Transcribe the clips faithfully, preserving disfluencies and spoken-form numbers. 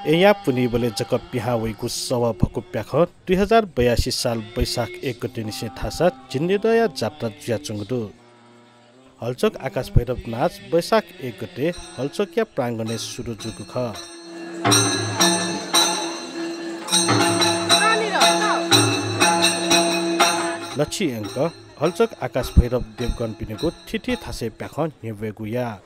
अय्‌या पुन्हिबलय् जक पिहां वइगु सवाः भकु प्याखं दुई हजार बयासी साल वैशाख एक गते निसें थासा झिंनिदँया जात्रा जुयाच्वंगु दु। हलचोक आकाश भैरव नाच वैशाख एक गते हलचोकया प्राङ्गणय् सुरु जूगु खः। लछि यंक हलचोक आकाश भैरव देवगणपिनिगु थीथी थासय् प्याखं न्ह्यब्वयेगु याः।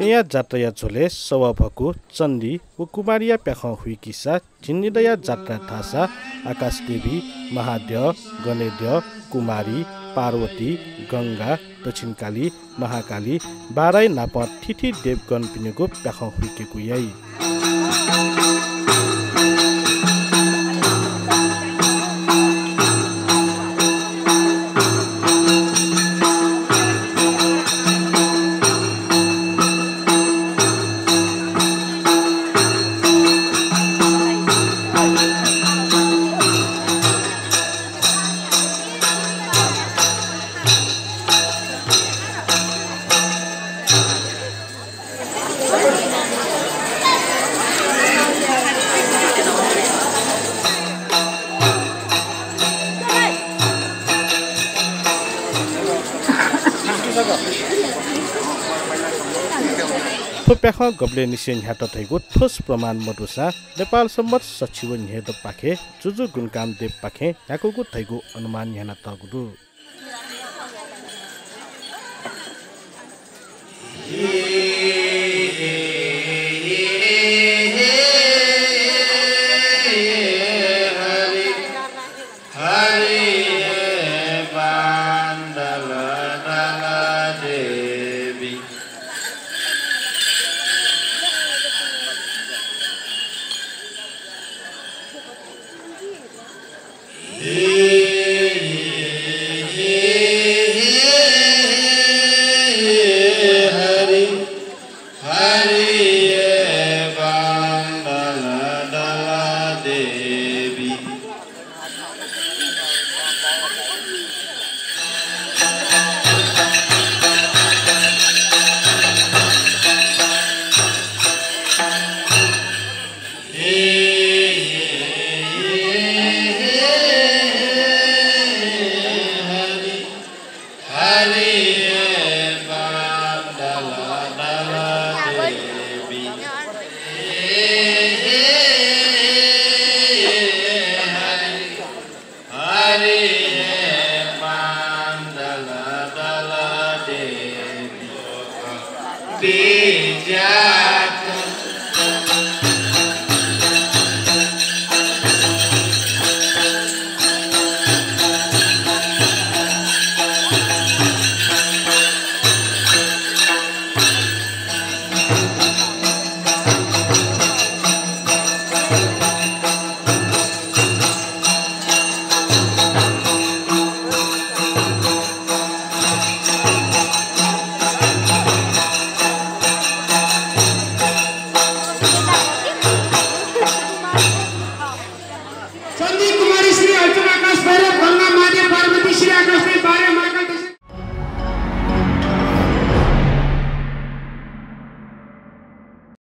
अय्‌या जात्राया झ्वलय् सवाः भकु, चण्डी व कुमारीया प्याखं हुइकीसा झिंनिदँया जात्राय् थासा आकाश देवी, महाद्यः, गनेद्यः, कुमारी, पार्वती, गंगा, दक्षिणकाली, महाकाली, बाराही नापं थीथी देवगणपिनिगु प्याखं हुइकेगु याइ। थ्व प्याखं गबलय् निसें न्ह्यात धइगु ठोस प्रमाण मदुसां नेपाल संवत् सछि व न्हय्दँपाखे जुजु गुणकामदेवपाखें न्ह्याकूगु धइगु अनुमान यानातःगु दु। कुमारी श्री अर्चना आकाश भैरव